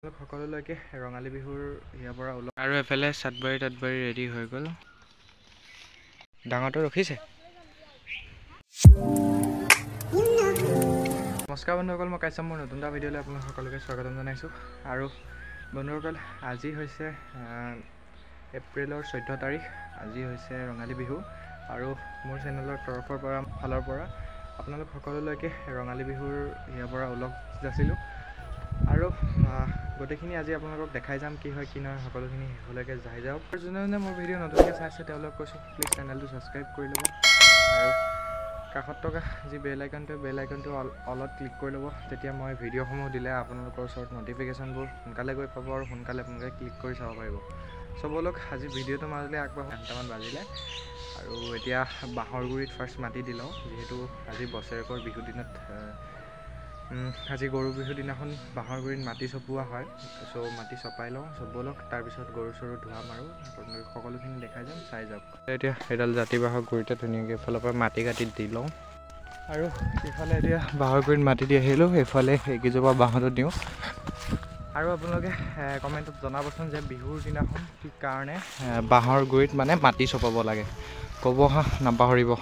সকলোলৈকে ৰঙালী বিহুৰ ইয়াৰ পৰা ওলাওঁ। আৰু এফালে চাটবাৰী তাঁতবাৰী ৰেডি হৈ গ'ল। ডাঙৰটো ৰখিছে। নমস্কাৰ বন্ধুসকল, মই কাশ্যপ, মোৰ নতুন এটা ভিডিঅ'লৈ আপোনালোক সকলোকে স্বাগতম জনাইছোঁ। আৰু বন্ধুসকল, আজি হৈছে এপ্ৰিলৰ 14 তাৰিখ, আজি হৈছে ৰঙালী বিহু। আৰু মোৰ চেনেলৰ তৰফৰ পৰা ফালৰ পৰা আপোনালোক সকলোলৈকে ৰঙালী বিহুৰ ইয়াৰ পৰা ওলগ যাচিলোঁ। আৰু গোটেইখিনি আজি আপোনালোকক দেখাই যাম কি হয় কি নহয়, সকলোখিনি শেষলৈকে যাই যাওক। আৰু যোনে যোনে মোৰ ভিডিঅ' নতুনকৈ চাইছে তেওঁলোক কৈছোঁ, প্লিজ চেনেলটো ছাবস্ক্ৰাইব কৰি ল'ব আৰু কাষত থকা যি বেল আইকনটো, বেল আইকনটো অলত ক্লিক কৰি ল'ব। তেতিয়া মই ভিডিঅ'সমূহ দিলে আপোনালোকৰ ওচৰত ন'টিফিকেশ্যনবোৰ সোনকালে গৈ পাব আৰু সোনকালে আপোনালোকে ক্লিক কৰি চাব পাৰিব। চ' ব'লক আজি ভিডিঅ'টোৰ মাজলৈ আগবাঢ়ো। 8টামান বাজিলে আৰু এতিয়া বাঁহৰ গুৰিত ফাৰ্ষ্ট মাটি দি লওঁ, যিহেতু আজি বছৰেকৰ বিহু দিনত, আজি গৰু বিহুৰ দিনাখন বাঁহৰ গুৰিত মাটি চপোৱা হয়। চ' মাটি চপাই লওঁ। চ' ব'লক, তাৰপিছত গৰু চৰু ধোৱাম আৰু আপোনালোকে সকলোখিনি দেখাই যাম, চাই যাওক। এতিয়া সেইডাল জাতি বাঁহৰ গুৰিতে ধুনীয়াকৈ এইফালৰ পৰা মাটি কাটি দি লওঁ। আৰু ইফালে এতিয়া বাঁহৰ গুৰিত মাটি দি আহিলোঁ, এইফালে এইকেইজোপা বাঁহতো দিওঁ। আৰু আপোনালোকে কমেণ্টত জনাবচোন যে বিহুৰ দিনাখন কি কাৰণে বাঁহৰ গুৰিত মানে মাটি চপাব লাগে, ক'ব হা, নাপাহৰিব।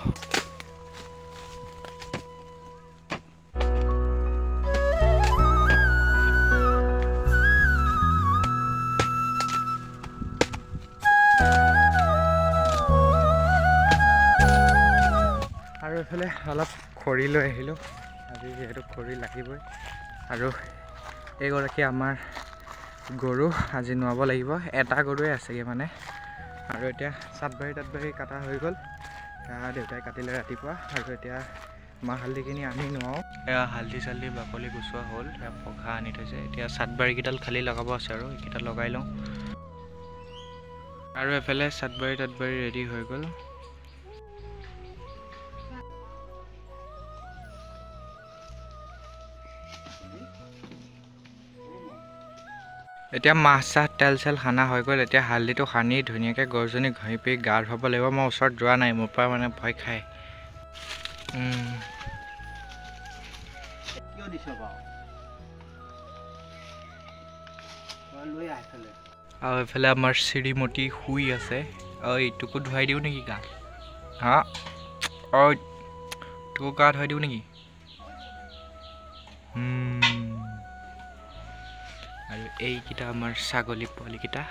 আৰু এইফালে অলপ খৰি লৈ আহিলোঁ, আজি যিহেতু খৰি লাগিবই। আৰু এইগৰাকী আমাৰ গৰু আজি নোৱাব লাগিব, এটা গৰুৱে আছেগৈ মানে। আৰু এতিয়া চাটবাৰী তাঁতবাৰী কটা হৈ গ'ল, দেউতাই কাটিলে ৰাতিপুৱা। আৰু এতিয়া মাহ হালধিখিনি আনি নোৱাওঁ। এয়া হালধি চালধি বাকলি গুচোৱা হ'ল, এয়া পঘা আনি থৈছে। এতিয়া চাটবাৰীকেইডাল খালী লগাব আছে আৰু এইকেইটা লগাই লওঁ। আৰু এফালে চাটবাৰী তাঁতবাৰী ৰেডি হৈ গ'ল। এতিয়া মাহ চাহ তেল চেল সানা হৈ গ'ল। এতিয়া হালধিটো সানি ধুনীয়াকৈ গৰুজনী ঘঁহি পি গা ধুৱাব লাগিব। মই ওচৰত যোৱা নাই, মোৰ পৰা মানে ভয় খায়। আৰু এইফালে আমাৰ শ্ৰীমতী শুই আছে। ঐ, তোকো ধুৱাই দিওঁ নেকি গা? হা, ঐ তোকো গা ধুৱাই দিওঁ নেকি? আৰু এইকেইটা আমাৰ ছাগলী পোৱালিকেইটা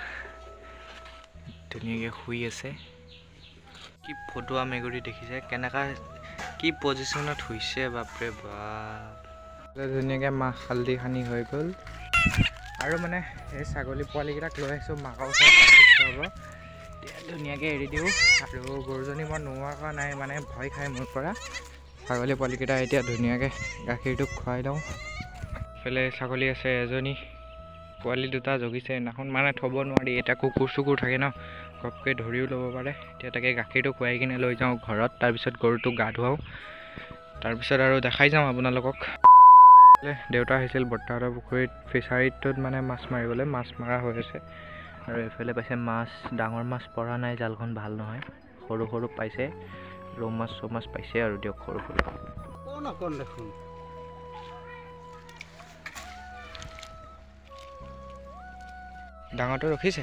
ধুনীয়াকৈ শুই আছে। কি ফটোৱা মেকুৰী দেখিছে, কেনেকুৱা কি পজিশ্যনত শুইছে, বাপৰে বাপ। ধুনীয়াকৈ মাহ হালধি সানি হৈ গ'ল। আৰু মানে এই ছাগলী পোৱালিকেইটাক লৈ আহিছোঁ মাকৰ ওচৰত খুৱাব। এতিয়া ধুনীয়াকৈ এৰি দিওঁ। আৰু গৰুজনী মই নোহোৱা কৰা নাই, মানে ভয় খায় মোৰ পৰা। ছাগলী পোৱালিকেইটা এতিয়া ধুনীয়াকৈ গাখীৰটো খুৱাই লওঁ। এইফালে ছাগলী আছে এজনী, পোৱালি দুটা জগিছে সেইদিনাখন, মানে থ'ব নোৱাৰি, এতিয়া কুকুৰ চুকুৰ থাকে ন, ঘপকৈ ধৰিও ল'ব পাৰে। এতিয়া তাকে গাখীৰটো খুৱাই কিনে লৈ যাওঁ ঘৰত, তাৰপিছত গৰুটো গা ধুৱাওঁ, তাৰপিছত আৰু দেখাই যাওঁ আপোনালোকক। দেউতা আহিছিল বৰ্তাহঁতৰ পুখুৰীত ফিচাৰীটোত মানে মাছ মাৰিবলৈ, মাছ মৰা হৈ আছে। আৰু এইফালে পাইছে মাছ, ডাঙৰ মাছ পৰা নাই, জালখন ভাল নহয়, সৰু সৰু পাইছে, ৰৌ মাছ চৌ মাছ পাইছে আৰু দিয়ক সৰু সৰু। দেখোন ডাঙৰটো ৰখিছে।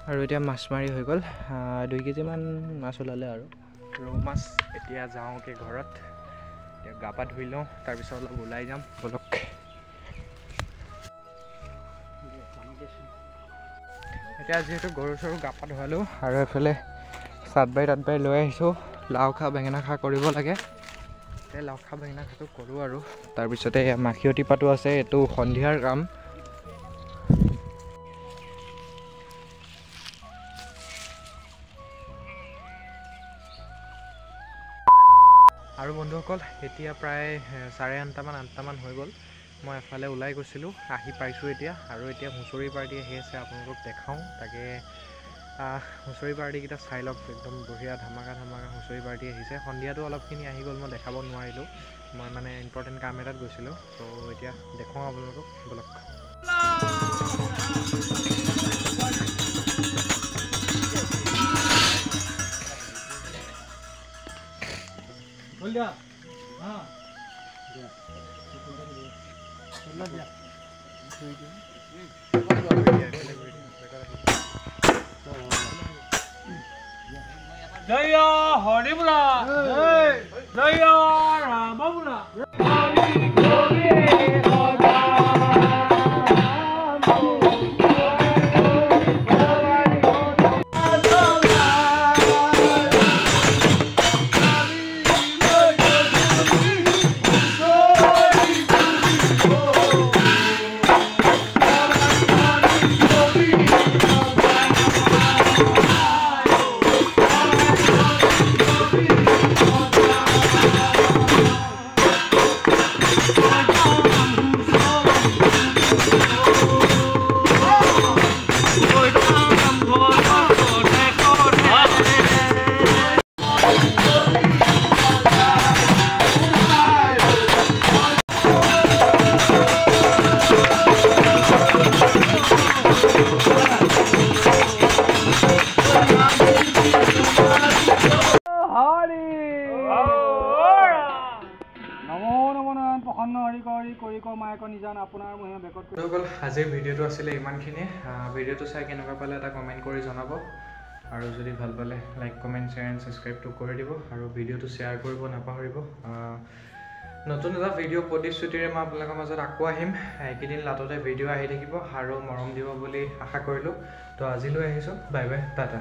আৰু এতিয়া মাছ মাৰি হৈ গ'ল, 2 কেজিমান মাছ ওলালে আৰু ৰৌ মাছ। এতিয়া যাওঁগৈ ঘৰত, এতিয়া গা পা ধুই লওঁ, তাৰপিছত অলপ ওলাই যাম। ব'লক। এতিয়া যিহেতু গৰু চৰু গা পা ধুৱালোঁ আৰু এইফালে চাটবাৰী তাঁতবাৰী লৈ আহিছোঁ, লাও খা বেঙেনা খা কৰিব লাগে। এতিয়া লাও খা বেঙেনা খাটো কৰোঁ আৰু তাৰপিছতে মাখিয়তী পাতো আছে, এইটো সন্ধিয়াৰ কাম। আৰু বন্ধুসকল, এতিয়া প্ৰায় 8:30 মান 8টামান হৈ গ'ল। মই এফালে ওলাই গৈছিলোঁ, আহি পাইছোঁ এতিয়া। আৰু এতিয়া হুঁচৰি পাৰ্টি আহি আছে, আপোনালোকক দেখাওঁ। তাকে হুঁচৰি পাৰ্টিকেইটা চাই লওক, একদম বঢ়িয়া ধামাকা ধামাকা হুঁচৰি পাৰ্টি আহিছে। সন্ধিয়াটো অলপখিনি আহি গ'ল, মই দেখাব নোৱাৰিলোঁ, মই মানে ইম্পৰ্টেণ্ট কাম এটাত গৈছিলোঁ। ত' এতিয়া দেখুৱাওঁ আপোনালোকক, ব'লক। জয় হৰি বোলা, জয় ৰাম বোলা। বন্ধুসকল, আজিৰ ভিডিঅ'টো আছিলে ইমানখিনিয়ে। ভিডিঅ'টো চাই কেনেকুৱা পালে এটা কমেণ্ট কৰি জনাব, আৰু যদি ভাল পালে লাইক, কমেণ্ট, শ্বেয়াৰ এণ্ড ছাবস্ক্ৰাইবটো কৰি দিব, আৰু ভিডিঅ'টো শ্বেয়াৰ কৰিব নাপাহৰিব। নতুন এটা ভিডিঅ' প্ৰতিশ্ৰুতিৰে মই আপোনালোকৰ মাজত আকৌ আহিম। এইকেইদিন লাটতে ভিডিঅ' আহি থাকিব আৰু মৰম দিব বুলি আশা কৰিলোঁ। তো আজিলৈ আহিছোঁ, বাই বাই, টাটা।